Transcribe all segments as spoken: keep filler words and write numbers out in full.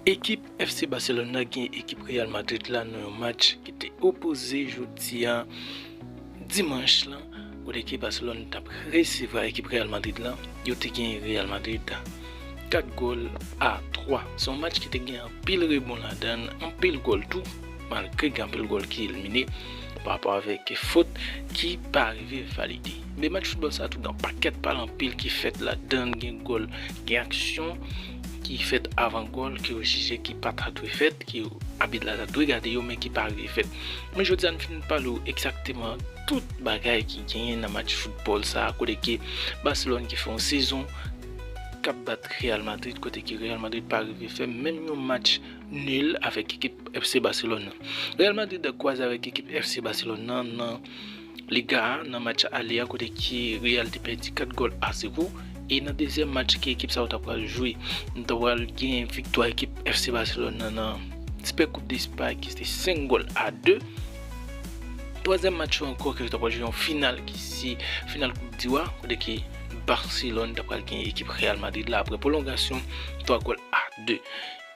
Ekip F C Barcelone nan gen ekip Real Madrid la nan yon match ki te opoze jodi a, dimanch lan, kote ke Barcelone t ap resevwa ekip Real Madrid la. Yo te genyen Real Madrid kat gòl a twa. Se yon match ki te gen anpil rebon ladan l, anpil gòl tou, malgre gen anpil gòl ki elimine pa rapò avèk fot ki pa rive valide. Men match foutbòl sa tou gen yon pakèt pale anpil ki fèt ladan l, gen gòl, gen aksyon ki fèt avan gòl, ke yo jije ki pa ta dwe fèt, ke abit la ta dwe gade yo, men ki pa rive fèt. Men jodi a, n fin pale w egzakteman tout bagay ki genyen nan match foutbòl sa a, kote ke Barcelone ki fè yon sezon k ap bat Real Madrid, kote ke Real Madrid pa rive fè menm yon match nil avèk ekip F C Barcelone nan. Real Madrid ap kwaze avèk ekip F C Barcelone nan, nan Liga a, nan match ale a, kote ke Real te pèdi kat gòl a zewo. E nan dezyèm match ke ekip sa yo ta pral jwe, nou ta pral gen viktwa ekip F C Barcelone nan, nan Super Coupe d'Espagne ki se senk gòl a de. Twazyèm match yo ankò ke yo ta pral jwe yon final ki se final Koup di Wa, kote ke Barcelone ta pral gen ekip Real Madrid la apre pwolongasyon twa gòl a de.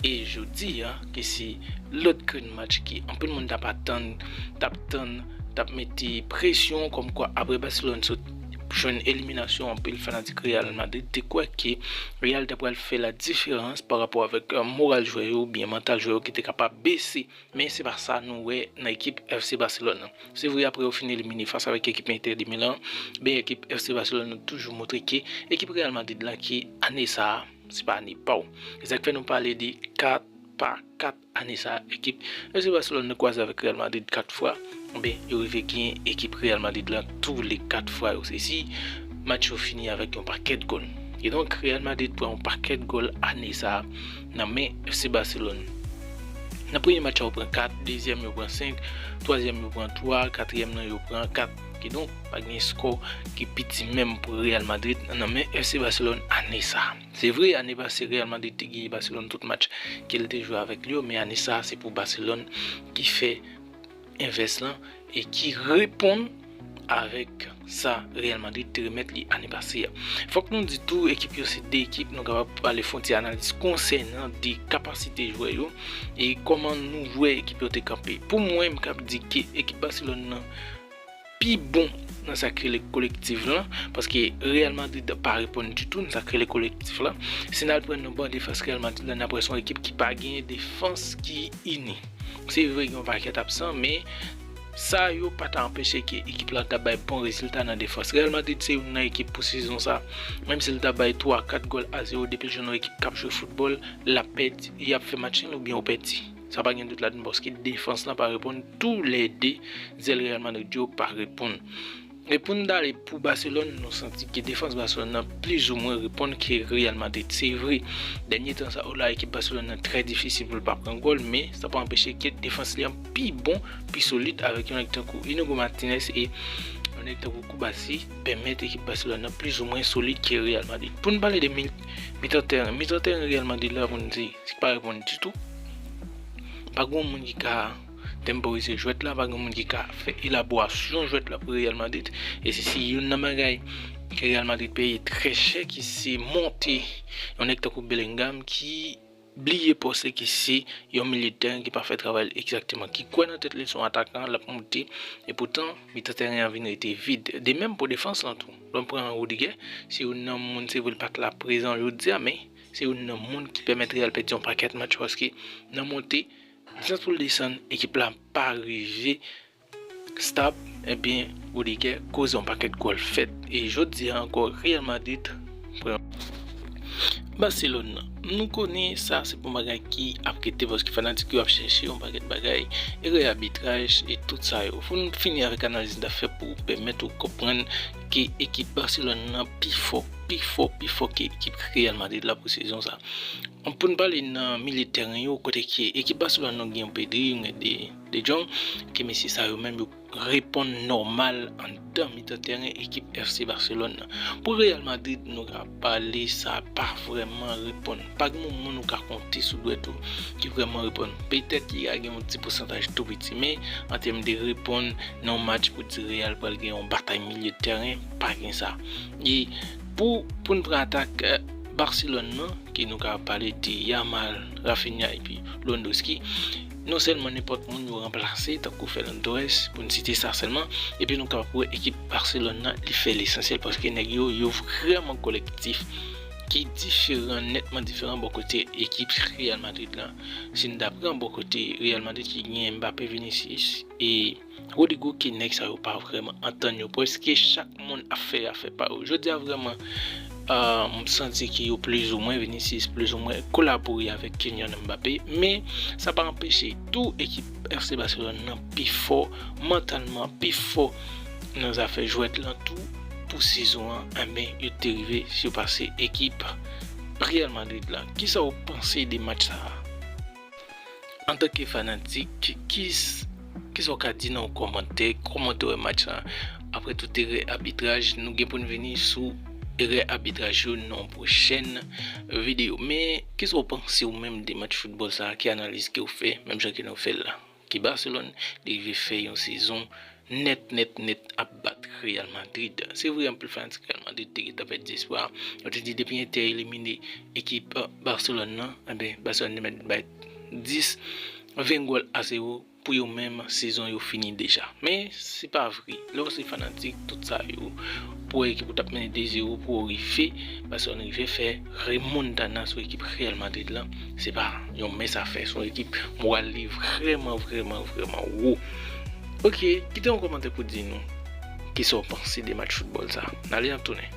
E jodi a, ke se lòt grenn match ke anpil moun t ap atann, t ap tann, t ap mete presyon, kòmkwa apre Barcelone sot jwenn eliminasyon, anpil fanatik Real Madrid te kwè ke Real ta pral fè la diferans pa rapò avèk, euh, moral jwè yo oubyen mantal jwè yo ki te kapab bese. Men se pa sa nou wè nan ekip F C Barcelone nan. Se vre, apre yo fin elimine fas avèk ekip Inter de Milan, men ekip F C Barcelone nan toujou montre ke ekip Real Madrid la ki ane sa a, se pa ane pa w. E sa k fè nou pale de kat pa kat ane sa a. Ekip F C Barcelone nan kwaze avèk Real Madrid kat fwa. Enben, yo rive gen ekip Real Madrid la tou le kat fwa yo sezi. Match yo fini avèk yon pakèt gòl. E donk, Real Madrid pran yon pakèt gòl ane sa a nan men F C Barcelone. Nan premye match la, yo pran kat, dezyèm yo pran senk, twazyèm yo pran twa, katriyèm nan yo pran kat. Kidonk, pa gen skò ki piti menm pou Real Madrid nan men F C Barcelone ane sa a. Se vre, ane pase, Real Madrid te genyen Barcelone tout match ke l te jwe avèk li yo, men ane sa a, se pou Barcelone ki fè envès lan e ki reponn avèk sa Real Madrid te remèt li ane pase a. Fòk nou di tou, ekip yo se de ekip, nou kapab pale fon ti analiz konsènan de kapasite jwè yo e kòman nou wè ekip yo te kanpe. Pou mwen, m kab di ke ekip Barcelone nan pi bon nan sa k rele kolektif lan, paske Real Madrid pa reponn ditou nan sa k rele kolektif lan. Si n al pran nan ban defans Real Madrid la, n ap wè se yon ekip ki pa genyen defans ki ini. Se vre, gen yon pakèt absan, men sa yo pa ta anpeche ke ekip la ta bay bon rezilta nan defans. Real Madrid se youn nan ekip pou sezon sa, menm si l ta bay twa, kat gòl a zewo, depi l jwenn yon ekip k ap jwe foutbòl, l ap pèdi, y ap fè match nil oubyen yo pèdi. Sa pa gen dout ladan, paske defans lan pa reponn, tou lè de zèl Real Madrid yo pa reponn. E pou n t ale pou Barcelone, nou santi ke defans Barcelone nan plizoumwen reponn ke Real Madrid. Se vre, dènye tan sa yo la, ekip Barcelone nan trè difisil pou l pa pran gòl, men sa pa anpeche ke defans li an pi bon, pi solid avèk yon nèg tankou Inigo Martinez e yon nèg tankou Kubasi pèmèt ekip Barcelone nan plizoumwen solid ke Real Madrid. Pou n pale de mi-, mitan tèren, mitan tèren Real Madrid la, pou n di, se pa reponn ditou. Pa gen moun ki ka tenporize jwèt la, pa gen moun ki ka fè elaborasyon jwèt la pou Real Madrid. E se, se youn nan bagay ke Real Madrid peye trè chè, ki se monte yon nèg tankou Bellingham ki bliye pòs li, ki se yon milye de tèren ki pa fè travay li egzakteman, ki kwè nan tèt li se yon atakan, l ap monte, e poutan mitan tèren an vin rete vid. De menm pou defans lan tou. Lè w pran Rudiger, se youn nan moun, se vre l pa t la prezan jodi a, men se youn nan moun ki pèmèt Real pèdi yon pakèt match, paske nan monte, distans pou l desann, ekip la pa rive stab, ebyen, Rudiger koze yon pakèt gòl fèt. E jodi a ankò, Real Madrid pran Barcelone nan. Nou konnen sa se pou bagay ki ap rete, paske fanatik yo ap chèche yon pakèt bagay, erè abitraj e tout sa yo. Pou n fini avèk analiz n t ap fè pou pèmèt ou konprann ke ekip Barcelone nan pi fò, pi fò, pi fò ke ekip Real Madrid la pou sezon sa. Pou n pale nan milye tèren yo, kote ke ekip Barcelone nan gen yon Pedri, yon gen De, De Jong, ke mesye sa yo menm yo reponn nòmal anndan mitan tèren ekip F C Barcelone nan. Pou Real Madrid, nou ka pale sa pa vrèman reponn. Pa gen yon moun ou ka konte sou dwèt ou ki vrèman reponn. Petèt li ka gen yon ti pousantaj tou piti, men an tèm de reponn nan yon match pou di Real pral gen yon batay milye tèren, pa gen sa. E pou, pou n pran atak, eh, Barcelone nan, ke nou ka pale de Yamal, Raphinha epi Lewandowski, non sèlman nenpòt moun yo ranplase, tankou Ferran Torres, pou n site sa sèlman, epi nou kapab wè ekip Barcelone nan, li fè lesansyèl paske nèg yo, yo vrèman kolektif, ki diferan, nètman diferan bò kote ekip Real Madrid la. Si n ta pran bò kote Real Madrid ki gen Mbappé, Vinicius e Rodrygo, ke nèg sa yo pa vrèman antann yo. Prèske chak moun ap fè afè pa yo. Jodi a vrèman, ah, m santi ke yo plizoumwen, Vinicius plizoumwen kolabore avèk Kylian Mbappé, men sa pa anpeche tou ekip F C Barcelone nan pi fò mantalman, pi fò nan zafè jwèt lan tou pou sezon an, enben, yo te rive sipase ekip Real Madrid la. Kisa w panse de match sa a? Antanke fanatik, ki, kisa w ka di nan yon kòmantè? Kòman w te wè match la? Apre tout erè abitraj, nou gen pou n vini sou erè abitraj yo nan yon pwochèn videyo. Men, kisa w panse ou menm de match foutbòl sa a? Ki analiz ke w fè, menm jan ke nou fè l la? Ke Barcelone, li rive fè yon sezon nèt, nèt, nèt ap bat Real Madrid. Se vre, anpil fanatik Real Madrid te gentan pèdi espwa. Yo te di depi Inter elimine ekip Barcelone nan, enben, Barcelone te mèt bay dis, ven gòl a zewo pou yo menm, sezon yo fini deja. Men, se pa vre. Lè w se fanatik, tout sa yo, pou ekip ou t ap mennen de zewo, pou w rive, Barcelone rive fè remontada sou ekip Real Madrid lan, se pa yon mens afè. Se yon ekip moral li vrèman, vrèman, vrèman wo. Ok, kite yon kòmantè pou di nou kisa w panse de match foutbòl sa. N ale, n ap tounen.